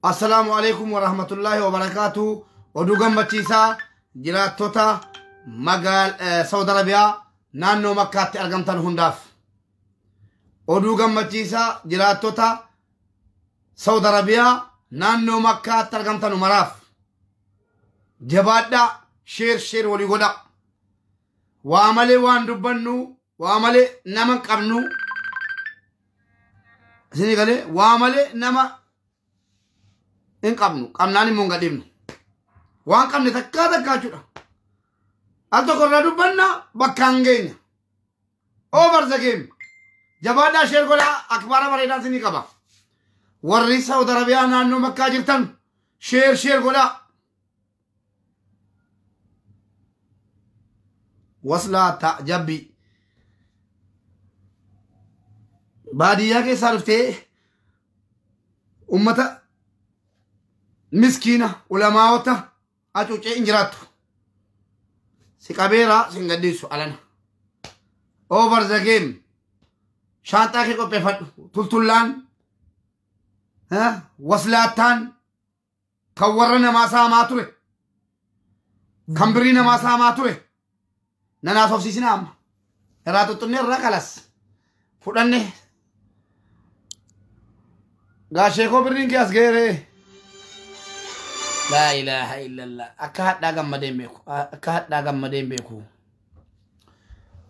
Assalaamu alaikum warahmatullahi wabarakaatu. Oduu gammachiisaa jiraattota magaal Saudi Arabiyaa naannoo Makkaatti argamtan hundaaf. Oduu gammachiisaa jiraattota Saudi Arabiyaa naannoo Makkaatti argamtan maraaf. Jabaadhaa, share share walii godhaa. Waa malee waan dubbannu, waa malee nama hin qabnu. Isinii galee waa malee nama hin qabnu, qabnaan immoo hin gadhiifnu. Waan qabne takkaa takkaa jechuudha. Al tokko irraa dubbanna bakka hin geenya. Over the game. Jabaadhaa, share godhaa, akbaara bareedaa isinii qaba. Warri Saudi Arabiyaa naannoo Makkaa jirtan share share godhaa. Waslaa ta'a jabbi. Baadiyyaa keessaa dhuftee ummata miskiina ulamaa'ota hacuucee hin jiraattu. Si qabeeraa sin gadhiisu alana. Over the game. Shaanxaa kee qopheeffadhu. Tultullaan waslaattaan kan warra namaa saamaa ture. Kan birii namaa saamaa ture. Nanaas ofsiisina amma. Irraa tuttunnee irraa kalas. Fudhanne. Gaashee koo birriin kee as geeree. Laa ilaaha illallah. Akka hadhaa gammadeen beeku. Akka hadhaa gammadeen beeku.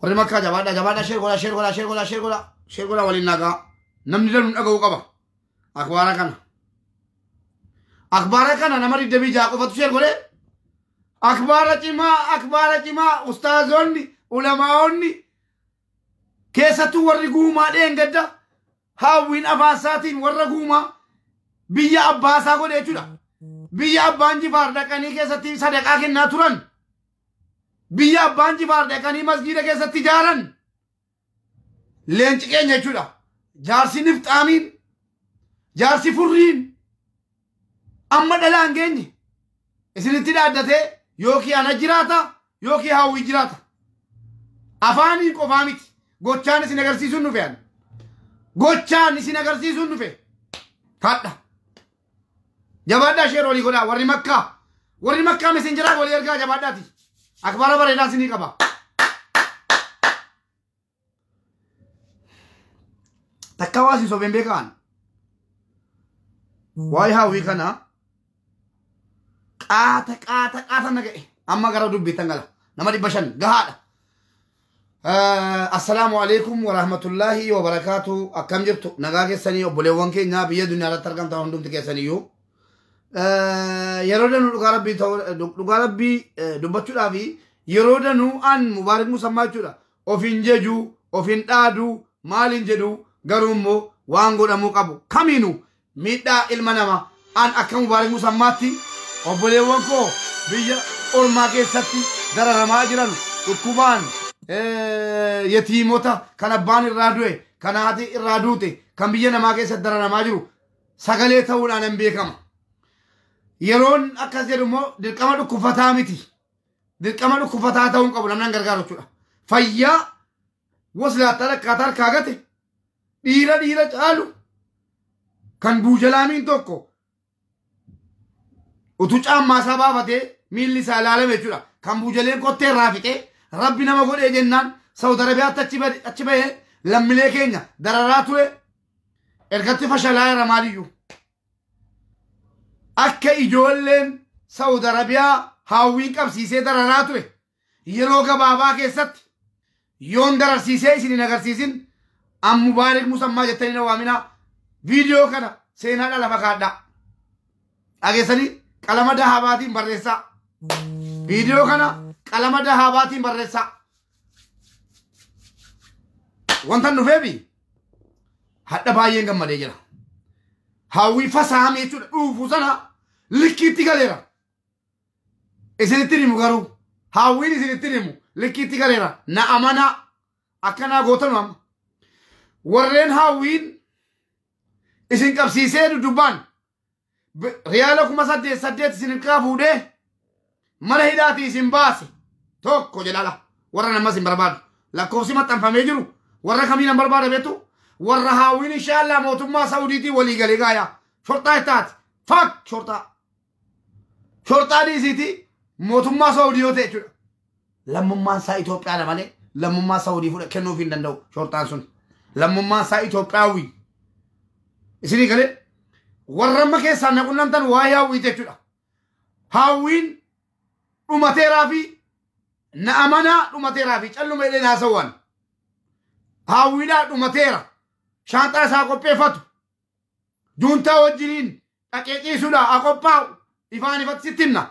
Warri Makkaa jabaadhaa, jabaadhaa, share godhaa, share godhaa, share godhaa, share godhaa, share godhaa, waliin nagaa. Namni danuun dhaga'uu qaba. Akbaara kana. Akbaara kana nama 26 qofatu share godhee. Akbaara cimaa, akbaara cimaa, ustaazonni, ulamaa'onni, keessattuu warri guumaa dheengadda Hawwiin afaan isaatiin warra guumaa biyya abbaasaa godhe jechuudha. Biyya abbaan Jifaar dhaqanii keessatti sadaqaa kennaa turan. Biyya abbaan Jifaar dhaqanii masgiida keessatti ijaaran. Leenci keenya jechuudha. Jaarsi nifxaamiin, jaarsi furriin amma dhalaa hin geenye isinitti dhaaddatee yookiin ana jiraata yookiin Hawwii jiraata. Afaaniin qofaa miti. Gochaan isin agarsiisuun dhufe ani. Gochaan isin agarsiisuun dhufe. Kadha. Jabaadhaa, share walii godhaa warri Makkaa. Warri Makkaa messengeraa walii ergaa, jabaadhaati. Akbaara bareedaa isinii qaba. Takka waa isin sobeen beekaan. Waa'ee Hawwii kana qaata qaata qaata na ga'e. Amma gara dubbiittan gala. Nama 500 gahaadha. Assalaamu alaikum warahmatullahi wabarakaatu. Akkam jirtu? Nagaa keessanii? Obboleewwan keenya biyya duniyaa irratti argamtan hundumti keessaniyyuu. Yeroo danuu dhugaa rabbii dubbachuudhaaf yeroo danuu an Mubaarik Musammaa jechuudha. Of hin jeju, of hin dhaadu, maal hin jedhu, garuu immoo waan godhamuu qabu kamiinuu miidhaa ilma namaa an akka Mubaarik Musammaatti obboleewwan koo biyya ormaa keessatti dararamaa jiran dhukkubaan, yetiimota kan abbaan irraa du'e, kan haati irraa duute, kan biyya namaa keessatti dararamaa jiru sagalee ta'uudhaan hin beekama. Yeroon akkas jedhu immoo dirqama dhukkufataa miti. Dirqama dhukkufataa ta'uu hin qabu namni an gargaaru jechuudha. Fayyaa waslaattaa dhakkaataa harkaa gate dhiira dhiira caalu kan buujalaamiin tokko utuu caammaa isaa baafatee miilli isaa ilaalame jechuudha. Kan buujaleen kottee irraa fixee rabbi nama godhee jennaan Saudi Arabiyaatti achi bahee lammiilee keenya dararaa ture ergatti fashalaa irra maaliyyuu. Akka ijoolleen Saudi Arabiyaa Hawwiin qabsiisee dararaa ture yeroo gabaabaa keessatti yoon dararsiisee isin hin agarsiisin an Mubaarik Musammaa jettanii na waaminaa. Viidiyoo kana seenaadha lafa kaadhaa. Dhageessanii qalama dahabaatiin barreessaa. Viidiyoo kana qalama dahabaatiin barreessaa. Wanta dhufeefi hadha baay'een gammadee jira. Hawwii fasaamee jechuudha dhuufuu sana likkiitti galeera. Isinitti himu garuu hawwiin isinitti himu likkiitti galeera. Na amanaa akkanaa gootanu amma. Warreen hawwiin isin qabsiisee duddubbaan riyaala 8,000 isin hirkaa fuudhee mana hidhaatii isin baase tokko jedhala. Warra namas hin barbaadu. Lakkoofsi maxxanfamee jiru warra kamiin hin barbaada beektu? Warra hawwiin inshaallah mootummaa Saawudiitii walii galee gaayaa. Shorxaa ittaati. Fak shorxaa. Shorxaa dhiisiitii mootummaa Saawudii yoo ta'e jechuudha. Lammummaan isaa Itoophiyaadha malee lammummaa Saawudii fudha kennuuf hin danda'u shorxaan sun. Lammummaan isaa Itoophiyaawii. Isinii galee warra amma keessaan na qunnamtan waa'ee hawwiiti jechuudha. Hawwiin dhumateeraa fi na amanaa dhumateeraa fi calluma jedhee haasawwan. Hawwiidhaa dhumateera. Shaanxaa isaa qopheeffatu. Juuntaa wajjiniin dhaqee ciisuudha haa qophaa'u. Ifaan ifatti sitti himna.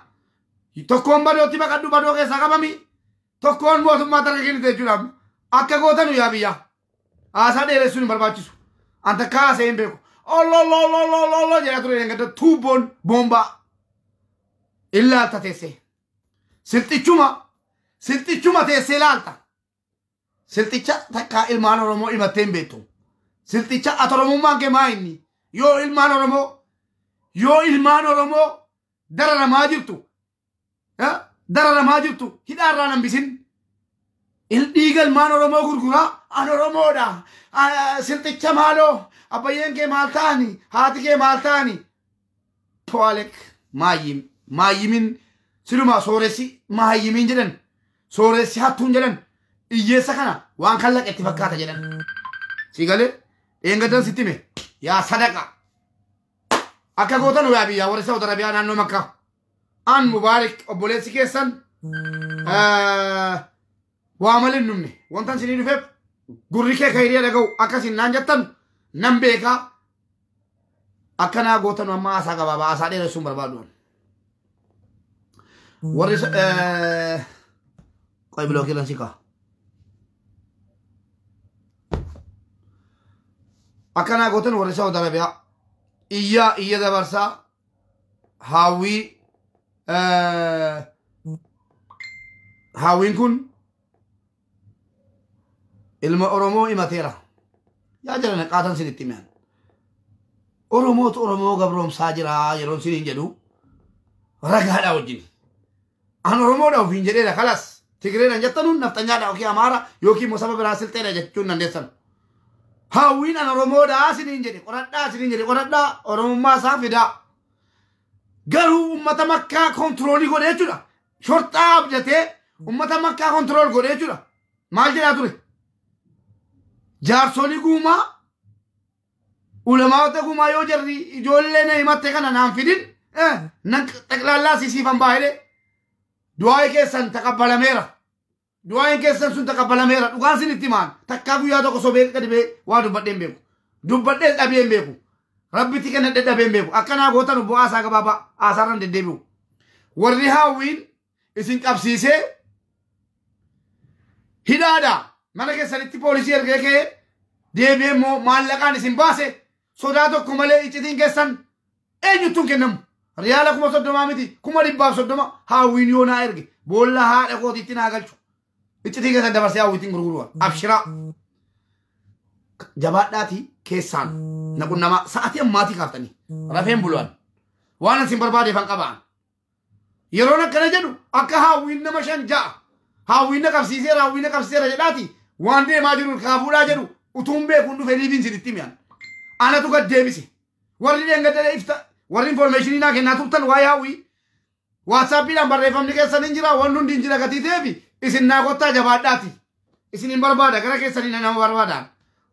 Tokkoon badootti baqadhu badoo keessaa qabami. Tokkoon mootummaa tarka kennite jechuudha. Akka gootanu yaa biyya. Haasaa dheeressuun hin barbaachisu. Anta kaasee hin beeku. Ololololololo jedhaa ture gadda tuubboon boombaa. Ilaalta teessee. Silxichuma teessee ilaalta. Silxicha takkaa ilmaan Oromoo himattee hin beektu. Silxicha ati Oromummaan kee maa inni? Yoo ilmaan Oromoo dararamaa jirtu. Dararamaa jirtu hidhaarraa hambisin. Dhiiga ilmaan Oromoo gurguraa an Oromoodha. Silxicha maaloo abbayyeen kee maal ta'ani? Haati kee maal ta'ani? To'alek maayyimin siluma sooressi maayyimin jedhan. Sooressi hattuun jedhan. Iyyeessa kana waan kallaqe itti fakkaata jedhan. Si galee dheengaddan sitti hime yaa sadaqa. Akka gootan yaa biyyaa warri Saawud Arabiyaa naannoo Makkaa. An Mubaarik obboleessi keessan waa malee hin dhumne. Wantan isinii dhufeef gurri kee kayriya dhaga'u akkasin naan jettan nan beekaa. Akkanaa gootan amma haasaa gabaabaa haasaa dheeressuun barbaadu. Warri qoy bilookii lan siqaa. Akkanaa gootan warri Saawud Arabiyaa iyyaa iyya dabarsaa hawwii hawwiin kun ilma Oromoo himateera. Yaa jala qaatan sinitti himan. Oromootu Oromoo gabroomsaa jira yeroon siniin jedhu ragaadha wajjin. An Oromoodha ofiin jedheera kalas. Tigreedhaan jettanuun naftanyaadha yookiin Amaara yookiin immoo saba biraa silxeedha jechuun dandeessan. Hawwiin an Oromoodha siniin jedhe qoradhaa siniin jedhe qoradhaa Oromummaa isaa fidaa. Garuu uummata Makkaa kontiroolii godhee jechuudha. Shorxaa abdatee uummata Makkaa kontirool godhee jechuudha. Maal jedhaa ture? Jaarsolii guumaa ulamaawota guumaa yoo jarri ijoollee na himatte kana naan fidin nan xaqlaallaa siisiifan baay'ee du'aa keessan taqabbalameera. Du'aan keessan sun taqabbalameera. Dhugaan sin itti himaan takkaa guyyaa tokko sobee gadi waa dubbadhee hin beeku. Dubbadhee dhabee hin beeku. Rabbitti kennadhee dhabee hin beeku. Akkanaa gootan bu'aa isaa gabaabaa haasaarraan deddeebi'u. Warri hawwiin isin qabsiisee hidhaadha. Mana keessanitti poolisii ergee ka'ee deebi'ee immoo maallaqaan isin baase sodaa tokko malee iccitiin keessan eenyuttuu hin kennamu. Riyaala 30,000 miti 130,000 hawwiin yoo naa erge boolla haadha kootiitti naa galchu. Iccitii keessan dabarsee hawwiitiin gurguruudha. Abshiraa. Jabaadhaatii keessaan na qunnamaa sa'aatii ammaatii kaaftanii rafeen bulu'an waan isin barbaadeef han qaba'an. Yeroon akkana jedhu akka hawwiin nama 5 6 hawwiin na qabsiiseera hawwiin na qabsiiseera jedhaati waan deemaa jiru kaafuudhaa jedhu utuun beekuun dhufe liibiin sinitti mi'an. Anatu gad deebise. Warri dheengadda ifta warri informeeshinii naa kennaa turtan waa'ee hawwii waatsaappiidhaan barreeffamni keessan hin jira waan hundi hin jira gatii ta'eefi isin naa kottaa jabaadhaati. Isin hin barbaada gara keessanii nama barbaadaan.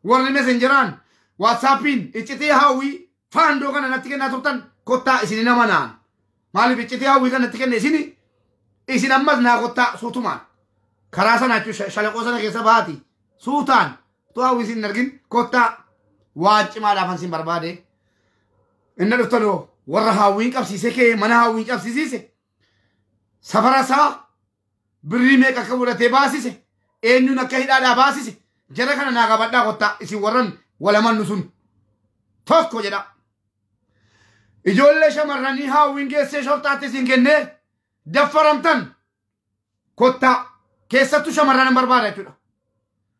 Warri messengeraan waatsaappiin iccitii hawwii faandoo kana natti kennaa turtan kottaa isin nama naan. Maaliif iccitii hawwii kana natti kenne isin ammas naa kottaa suutumaan. Karaa sana jechuun shalaqoo sana keessa baati suutaan utuu hawwii isin hin argin kottaa waan cimaadhaaf isin barbaade. Inni dhuftanoo warra hawwiin qabsiisee kee mana hawwiin qabsiisiise safara isaa birrii meeqa akka fudhatee baasise eenyuun akka hidhaadhaa baasise Jara kana naa qabadhaa kottaa isin warran walamannu sun tokko jedha. Ijoollee shamarranii haawwiin geessee shorxaatti isin kennee daffaramtan kottaa keessattuu shamarran barbaada jechuudha.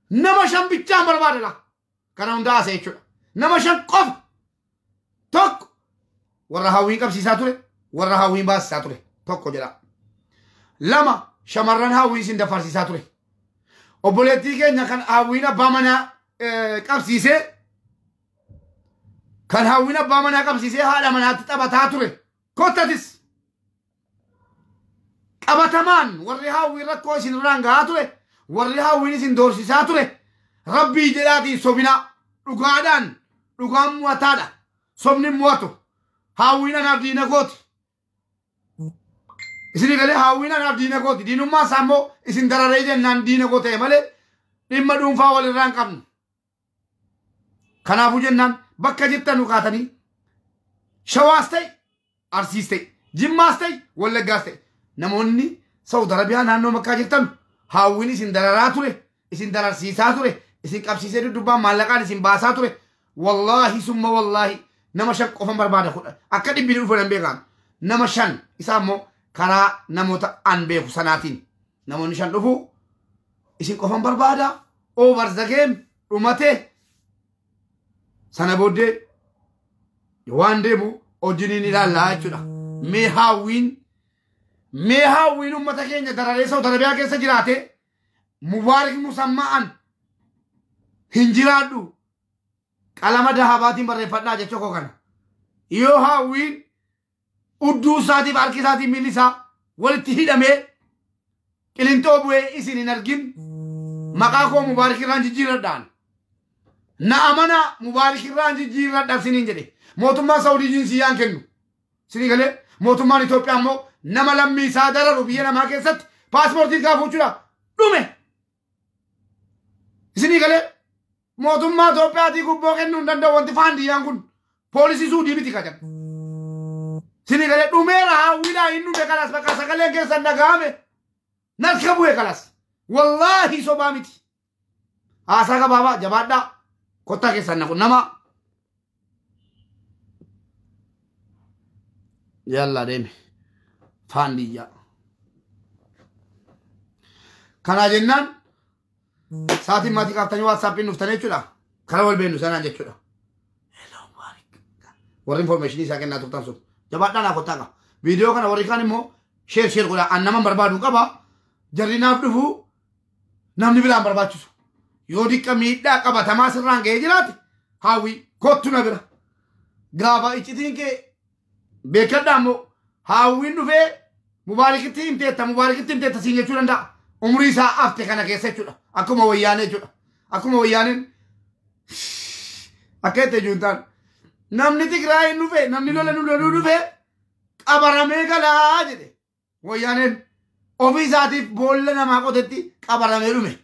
Nama shan bichaan barbaada la. Kana hundaa haasa'e jechuudha. Nama shan qofa tokko warra haawwiin qabsiisaa ture warra haawwiin baasisaa ture tokko jedha. Lama shamarran haawwiin isin daffarsiisaa ture. Obboleettii keenya kan haawwiin abbaa manaa qabsiisee kan haawwiin abbaa manaa qabsiisee haadha manaatti taphataa ture kottatis qabatamaan warri haawwiin rakkoo isin irraan gahaa ture warri haawwiin isin doorsisaa ture rabbii jedhaatiin sobinaa dhugaadhaan dhugaan mo'ataadha sobni mo'atu haawwiin anaaf diina kooti. Isin galee haawwiin anaaf diina kooti diinummaa isaa immoo isin dararee jennaan diina koo ta'e malee dhimma dhuunfaa walirraa hin qabnu. Kanaafuu jennaan bakka jirtan kaatanii Shawaas ta'e Arsiis ta'e Jimmaas ta'e Wallaggaas ta'e namoonni Saudi Arabiyaa naannoo makkaa jirtan haawwiin isin dararaa ture isin dararsiisaa ture isin qabsiisee duddubbaan maallaqaan isin baasaa ture wallaahi summa wallaahi nama shan qofan barbaada kudha akka dhibbi dhufu nan beekaan nama shan isaa immoo karaa namoota an beeku sanaatiin namoonni shan dhufu isin qofan barbaada over the game dhumate sana booddee waan deemu hojiin ilaallaa jechuudha. Mee haawwiin uummata keenya dararee Saudi Arabiyaa keessa jiraate Mubaarik Musammaa'an hin jiraadhu qalama dahabaatiin barreeffadhaa jechuu koo kana. Yoo haawwiin udduu isaatiif harki isaatiin miilli isaa walitti hidhamee qilintoo bu'ee isin hin argin maqaa koo Mubaarik irraan jijjiirradhaan. Na amana Mubaarik irraan jijjiirradhaan siniin jedhe. Mootummaan Saawudii jinsiyyaan kennu. Sinii galee mootummaan Itoophiyaa immoo nama lammii isaa dararu biyya namaa keessatti paaspoortii gaafachuudha dhume. Isinii galee mootummaa Itoophiyaatii gubboo kennuu hin danda'u wanti faandiyyaan kun poolisii Suudii miti kajan. Sinii galee dhumeera haawwiidhaa hin dhume kalas bakka sagaleen keessan dhaga'ame narka bu'e kalas. Wallaahi sobaa miti. Haasaa gabaabaa jabaadhaa kottaa keessan naqu nama. Yalla deemi faandiyyaa. Kanaa jennaan sa'aatiin maatii kaaftanii waatsaappiin dhuftanii jechuudha. Karaa wal beennu sanaan jechuudha. Warri informaashinii isaa kennaa turtan sun. Jabaadhaa naa kottaa qaba. Viidiyoo kana warri kaan immoo sheer sheer godhaa. An nama barbaadu qaba. Jarri naaf dhufu namni biraan barbaachisu. Yoo diqqa miidhaa qabatamaa sirraan ga'ee jiraate haawwii kottu na bira. Gaafa iccitiin kee beekadhaa immoo haawwiin dhufee Mubaarikitti himteetta Mubaarikitti himteetta siin jechuu danda'a. Umrii isaa hafte kana keessa jechuudha. Akkuma wayyaanee jechuudha. Akkuma wayyaaneen akka itti juuntaan namni Tigraayin dhufe namni lola nu loluu dhufe qabaramee galaa jedhe. Wayyaaneen ofii isaatiif boolla namaa qotetti qabaramee dhume.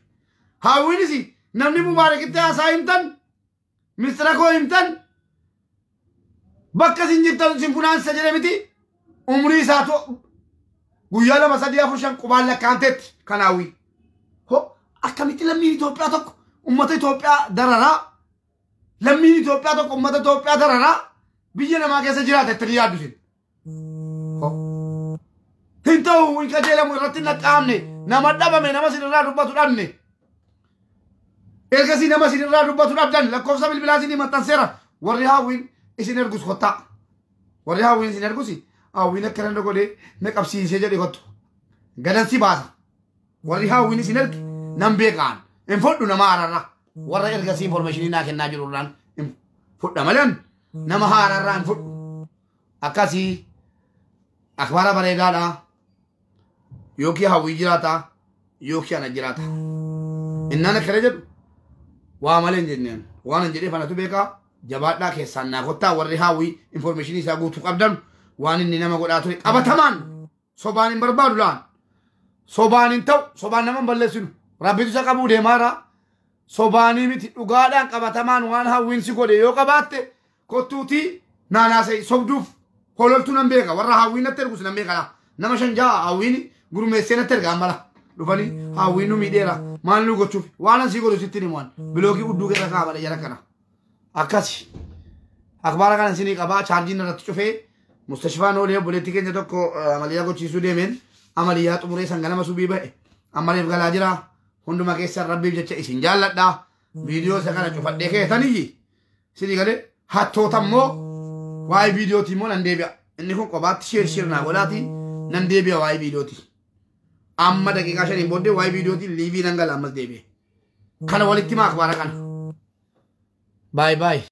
Haawwiinis namni Mubaarikitti haasaa himtan mistira koo himtan bakka isin jirtan isin funaansa jedhe miti umrii isaatu guyyaa 2 3 4 5 qubaan lakkaanteetti kan haawwii. Ho akkamitti lammiin Itoophiyaa tokko uummata Itoophiyaa dararaa lammiin Itoophiyaa tokko uummata Itoophiyaa dararaa biyya namaa keessa jiraata itti yaaddu isin. Hin ta'u hin qajeelamu irratti hin dhaqqaamne nama dhabame nama isin irraa dubbatu dhabne. Ergasii nama isin irraa dubbatu dhabdan lakkoofsa bilbilaa isinii maxxanseera warri haawwiin isin ergus kottaa. Warri haawwiin isin ergus haawwiin akka nan godhee na qabsiisee jedhe kottu. Gadansi baasa. Warri haawwiin isin erge nan beekaan hin fudhu nama haararraa. Warra ergasii informaashinii naa kennaa jiru irraan hin fudha malee nama haararraa hin fudhu. Akkasii akbaara bareedaadha. Yookiin hawwii jiraata yookiin ana jiraata. Innaan akkana jedhu waa malee hin jenneen waan hin jedheef anatu beekaa jabaadhaa keessaan naa kottaa warri hawwii informaashinii isaa guutuu qabdan waan inni nama godhaa ture qabatamaan sobaan hin barbaadu laan sobaan hin ta'u sobaan nama hin balleessinu rabbitu isa qabuu deemaara sobaanii miti dhugaadhaan qabatamaan waan hawwiin si godhe yoo qabaatte kottuutii naanaasee sobduuf hololtuu nan beeka warra hawwiin natti ergus nan beeka nama 5 6 hawwiin gurmeessee natti erga mala Dhufanii hawwiin nu miidheera maal nu gochuuf waan asii godhu sitti himuwan bilookii udduu keessa kaa'amanii jara kana. Akkasi. Akbaara kana isinii qabaa chaarjiin irratti cufee mustashfaan oolee obboleettii keenya tokko amaliyyaa gochiisuu deemeen amaliyyaa xumuree san ganama subii ba'e. Ammaleef galaa jira. Hunduma keessan rabbiif jecha isin jaalladha. Viidiyoo isa kana cufadhee keetaniyyi. Isinii galee hattoota immoo waa'ee viidiyootii immoo nan deebi'a. Inni kun kophaatti sheer sheer naa godhaati nan deebi'a waa'ee viidiyooti. Amma daqiiqaa 5 booddee waa'ee viidiyootii liivii nan gala ammas deebi'e. Kana walitti maa akbaara kana. Baay baay.